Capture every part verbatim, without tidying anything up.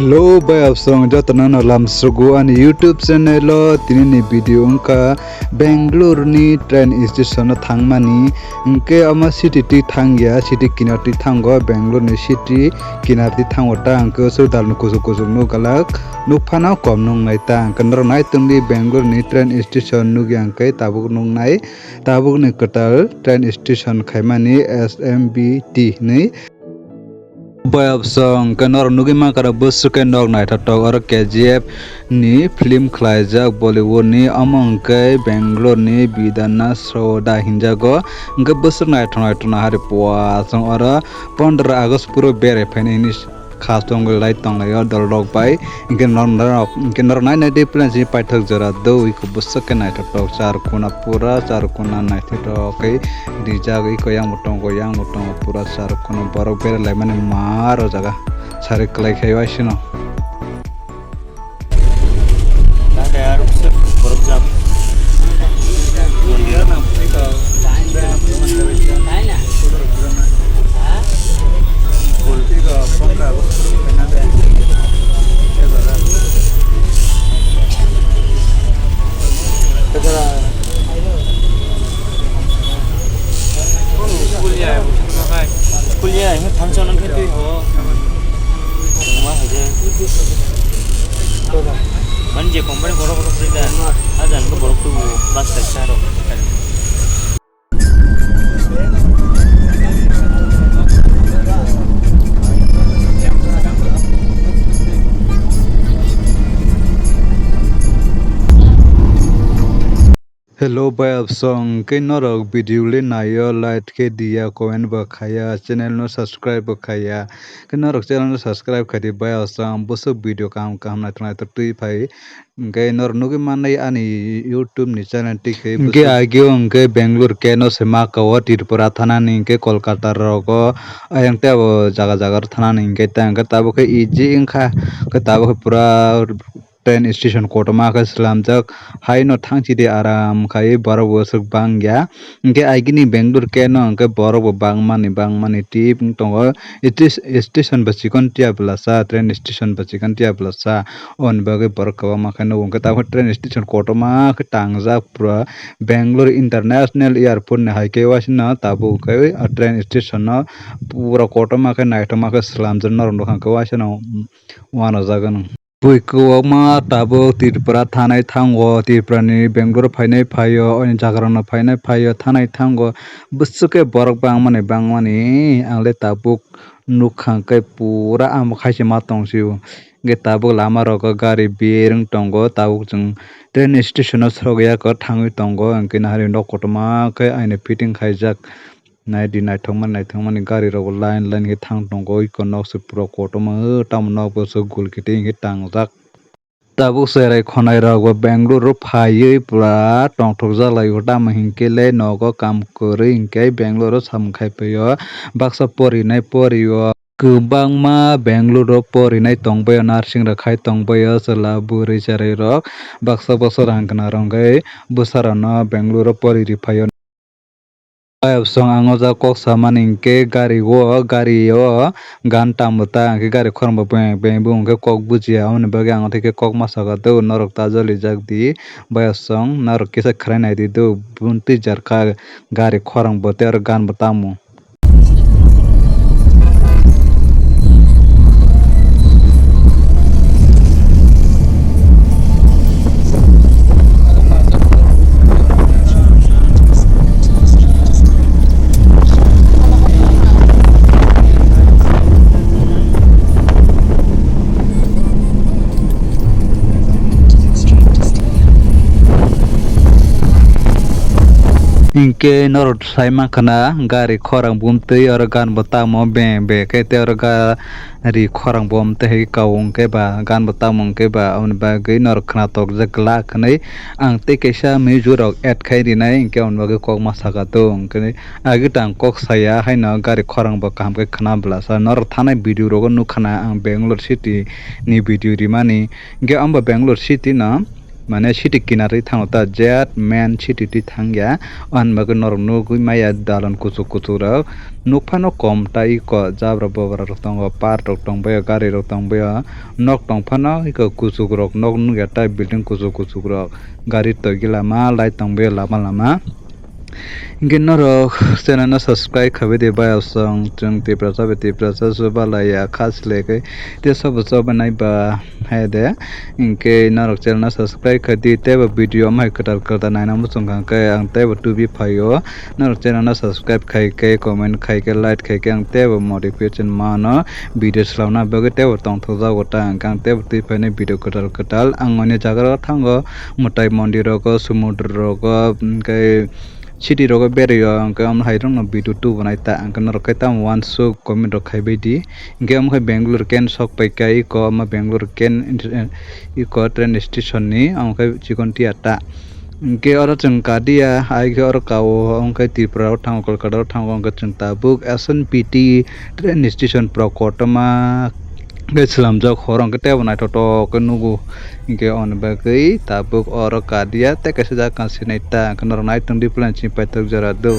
Hello, bayapsong jotono no lamsugo ani YouTube channel o. Tini ni video wngkha Bangalore ni train station o thangmani. Hwnkhe omo city twi thangya, city kinar twi thango, Bangalore ni city kinar twi thango ta. Hwnkhe o sodal no kuchuk kuchuk nuk galak, nuk phano kom nung nai ta. Hwnkhe norok nai tongdi Bangalore ni train station nukya hwnkhe tabuk nung nai, tabuk ni kwtal train station khaimani S M B T hinwi. Bayapsong hwnkhe norok nugwi mankha ro bwswk khe nok naithotok, oro K G F ni film khlaijak Bollywood ni, omo hwnkhe Bangalore ni Bidana Sroda hinjago. Hwnkhe bwswk naithok naithok no hari puasong oro pondro August phuru berai phainai hinwi khas tongwi lai tonglaio dolrok bai. Hwnkhe norok, hwnkhe norok nai nai di plan si paithak jora do, iko bwswk khe naithotok, char kuna pura char kuna naithotok khe rijak, iko yang bo tongo, yang bo tongo, pura char kuna borok berai laimani ma ro jaga sari kwlai khai waisino. School ya, function ang khe twi ho. Wngma hai khe. Mani je company borok borok kwrwi da. A jani khe borok tubu, bus kaisa rok. Hello, bayapsong, hwnkhe norok video le naio, like khe diya, comment bo khaiya, channel no subscribe bo khaiya, khe norok channel no subscribe khaidi, bayapsong, bwswk video kaham kaham naithok naithok twi phai, hwnkhe norok nugwi mannai ani YouTube ni channel twi khe hwnkhe bwswk agio hwnkhe Bangalore keno se maka o Tripura thanani hwnkhe Kolkata rogo ayang tei abo jaga jaga thanani hwnkhe tei hwnkhe tabuk khe easy wngkha, hwnkhe tabuk khe pura train station kotorma khe slamjak, haino thangchidi aram khai borok bo swk bangya. Hwnkhe agini Bangalore keno hwnkhe borok bo bangmani bangmani tip wng tongo. Station bo chikon tiya bwlasa, train station bo chikon tiya bwlasa, oni bagwi borok kwbangma khe nugo. Hwnkhe tabuk train station kotorma khe tangjak pura Bangalore International Airport ni hai khe waisino tabuk khe train station no pura kotorma khe naithokma khe slamjak norok nukha hwnkhe waisano uanajagano. Bui kwbangma tabuk Tripura thanai thango, Tripura ni Bangalore phainai phaio, oni jaga rok no phainai phaio, thanai thango, bwswk khe borok bangmani bangmani, ang le tabuk nukha hwnkhe pura amo khai se ma tong sio, hwnkhe tabuk lama rogo gari birung tongo, tabuk chwng train station o srogwi ya khe thangwi tongo, hwnkhe nahari nok kotorma khe aino fitting khaijak. Nai di, naithokmani, naithokmani gari rok bo line line khe thang tongo, iko nok se pura kotorma, o tamo nok bo se gul khe tei hwnkhe tangjak. Tabuk cherai khonai rok bo Bangalore o phaiwi pura tongthokjak lai o, tamo hinkhe le nogo kam kwrwi hinkhe Bangalore o samung khai phaio, baksa porinai porio. Kwbangma Bangalore o porinai tongbaio, nursing rok khai tongbaio, chwla bwrwi cherai rok baksa baksa rang gwnang rok wngwi bwsa rok no Bangalore o pori ri phaio. Ayabsong ang o jaga kok samani hinkhe gari o, gari o gan tamo ta hinkhe gari khorang bo beng beng bo hinkhe kok bujiya, aboni bagwi ang o thai khe kok ma saka tongo norok ta jolijak di. Bayasong norok kisa khwlai nai di do, buntwi jar kha gari khorang bo tei oro gan bo tamo. Hinkhe norok sai mankha na gari khorang bumtwi oro gan bo tamo beng beng khe tei oro gari khorang bo tei hai kau hinkhe ba gan bo tamo hinkhe ba aboni bagwi norok khwnatok jak glak hinwi ang tei kaisa music rok add khai rinai hinkhe aboni bagwi kok ma saka tongo hinkhe. Agwi tang kok saya haino gari khorang bo kaham khe khwna bwlasa. Norok thanai video rogo nukha na ang Bangalore city ni video rimani. Hinkhe abo Bangalore city no mane city kinarwi thango ta, jet main city twi thangya. O hinba khe norok nugwi maya dalan kuchuk kuchuk rok. Nuk phano kom ta iko jabra bobra rok tongo, park rok tongbaio, gari rok tongbaio, nok tong phano iko kuchuk rok, nok nukya ta building kuchuk kuchuk rok, gari toigi lama, light tongbaio lama lama. Hinkhe norok channel no subscribe khabai di bayasong, chwng Tiprasa bai Tiprasa chubalaiya kha sile khe tei sobo chobanai ba hai de. Hinkhe norok channel no subscribe khai di, tei bo video omo hai kwtal kwtal naina muchung kha khe ang tei bo tubi phaio. Norok channel no subscribe khai khe, comment khai khe, like khai khe ang tei bo motivation mano video swlamna bagwi tei bo tongthokjago ta hwnkhe ang tei bo twi phainai video kwtal kwtal. Ang oni jaga o thango mwtai mondir rogo, sumudro rogo, hinkhe city rogo beraio, hinkhe omo hai rokno video tubunai ta, hinkhe norok khe tamo uansuk comment rok khaibai di. Hinkhe omo khe Bangalore ken sok paikha, iko omo Bangalore ken, iko train station ni, omo khe chikon tiya ta. Hinkhe oro chwng kadiya, hai khe oro kao, omo khe Tripura o thango, Kolkata o thango, hinkhe chwng tabuk S N P T train station pro kotorma khe swnamjak, horo hinkhe teibo naithotok khe nugo. Hinkhe oni bagwi tabuk oro kadiya tei kaisa jaga sinai ta, hinkhe norok nai tongdi plan chini paithak jora do.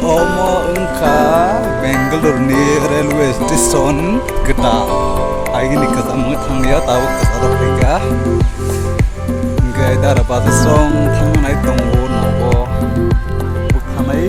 Omo wngkha Bangalore ni railway station kwtal. Agini kwcham wngwi thangya, tabuk kwcharo phaikha. Hwnkhe dara bus song thangnai tongo nogo. Bwkhanai.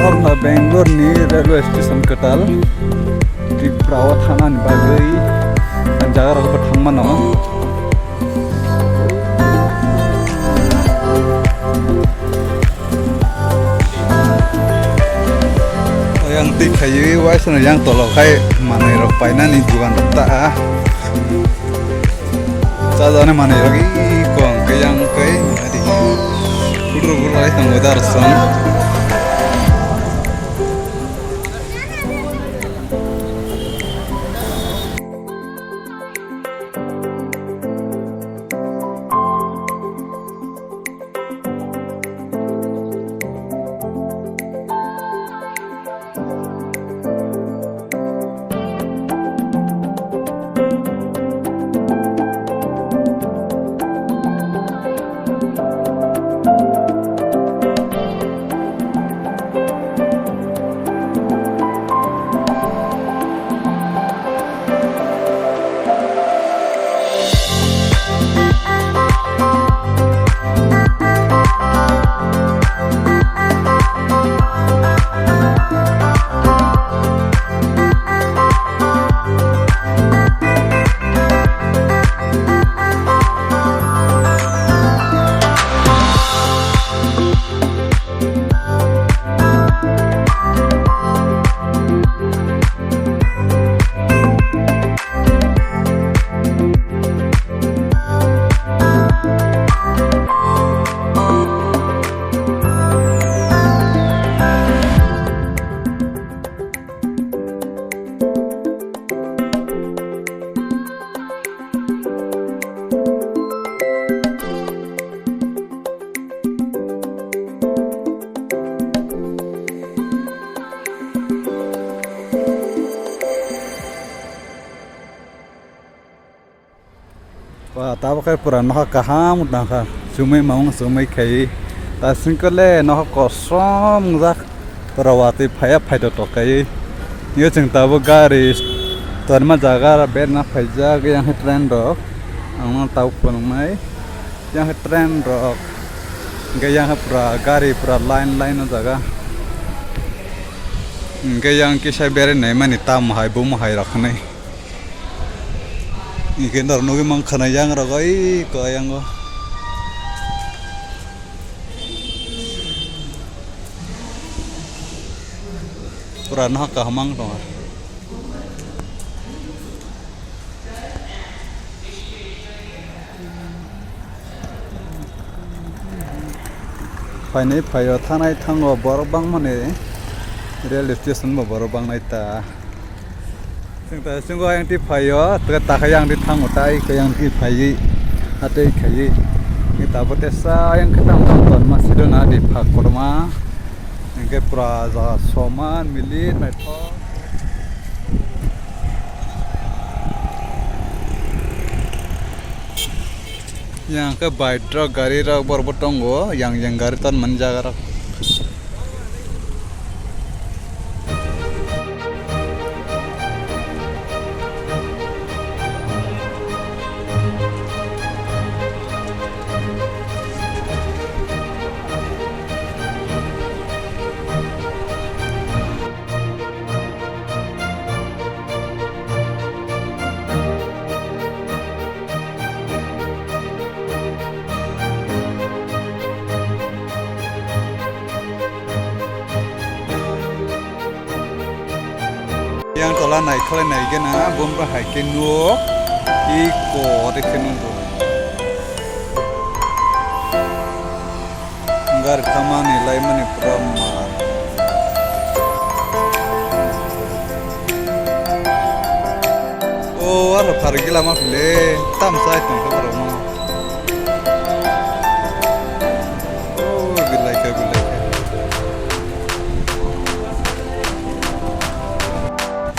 Orna Bangalore ni railway station kwtal. Tripura o thangnani bagwi ang jaga rok bo thang mano. Yang twi khaiwi waisano yang tolo khai manwi rok painani dugan rok ta. Chajani manwi rok i kong khe yang khe adi. Pudro pudro lai tongo dar song. Ba, tabuk khe pura noha kaham wng tongkha, chumui mamung chumui khaiwi. Ta singkole noha kosom wngjak, pura watwi phaiya phaito tok kaiwi. Yo chwng tabuk gari tonma jaga berna phaijak, yang khe train rok ang no tabuk phunuknai. Yang khe train rok, hwnkhe yang khe pura gari pura line line o jaga. Hwnkhe yang kisa berwi naimani tamo hai bumo hai rok hinwi. Hwnkhe norok nugwi mankha na yang rok oi ko yang o. Pura noha kaham wng tongkha. Phainai phaio, thanai thango, borok bangmani rail station bo borok bangnai ta. Chwng ta chwngno ayang twi phaio, tei takhai ayang twi thango, tai khe ayang twi phaiwi, atwi khaiwi. Ni tabuk tesa ayang khe tamo tonma sidona di phak kotorma. Hwnkhe pura jaga soman milit naithok. Yang khe bike rok, gari rok borok bo tongo, yang yang gari tonmani jaga rok. Yang tola naikholai naigena, bumra hai khe nuk, iko de khe nukgo. Gari tamani laimani pura mar. O aro pharikhe lama phile tam chai tongkha borokno. O bilaikha bilaikha.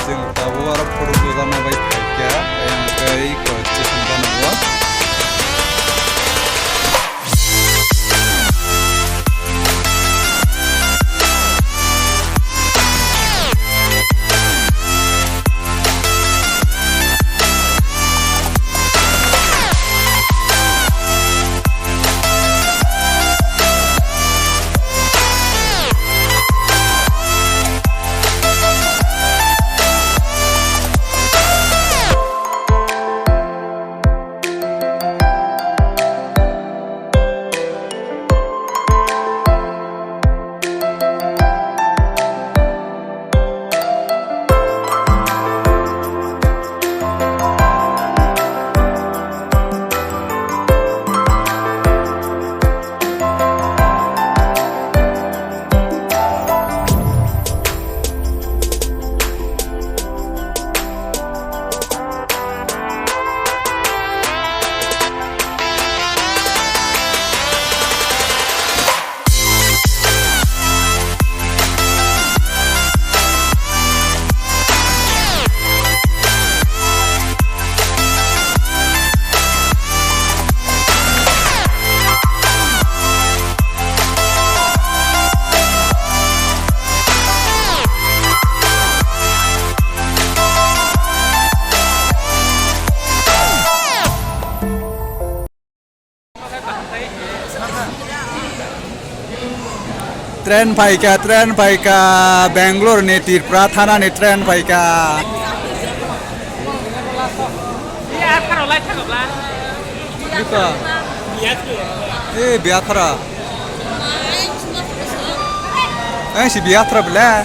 Chwng tabuk aro photo tujana bai phaikha, ayang tei koi station gana o. Train phaikha, train phaikha, Bangalore ni Tripura thana ni train phaikha. Iko. Eh, Biathra. Eh, si Biathra bela.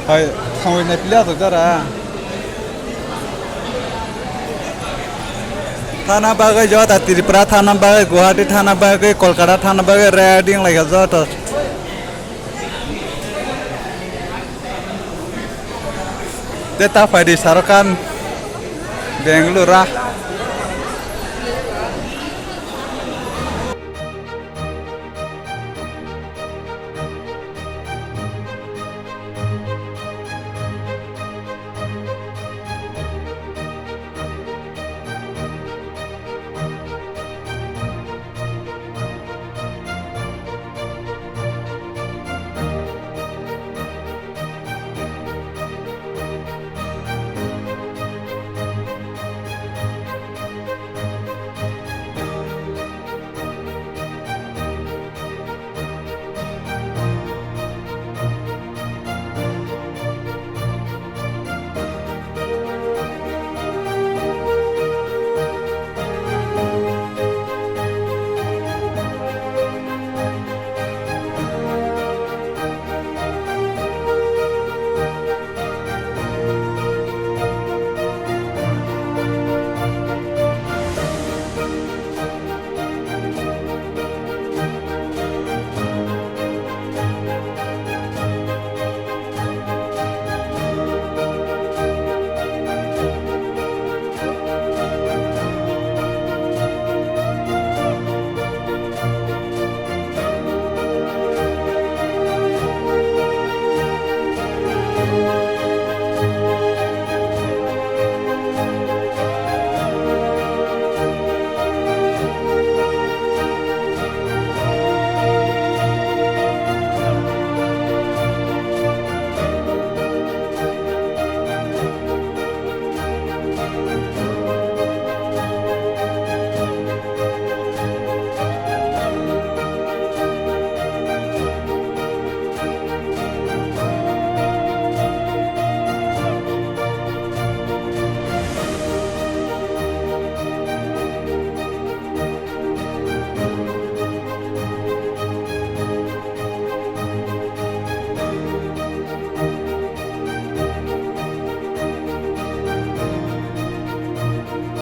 Hai, thangwi nai pili aswk jara. Thana bagwi jota Tripura thana bagwi, Guwahati thana bagwi, Kolkata thana bagwi, ready wnglaikha jota. Tei ta phaidi Shahrukh Khan, Bengaluru.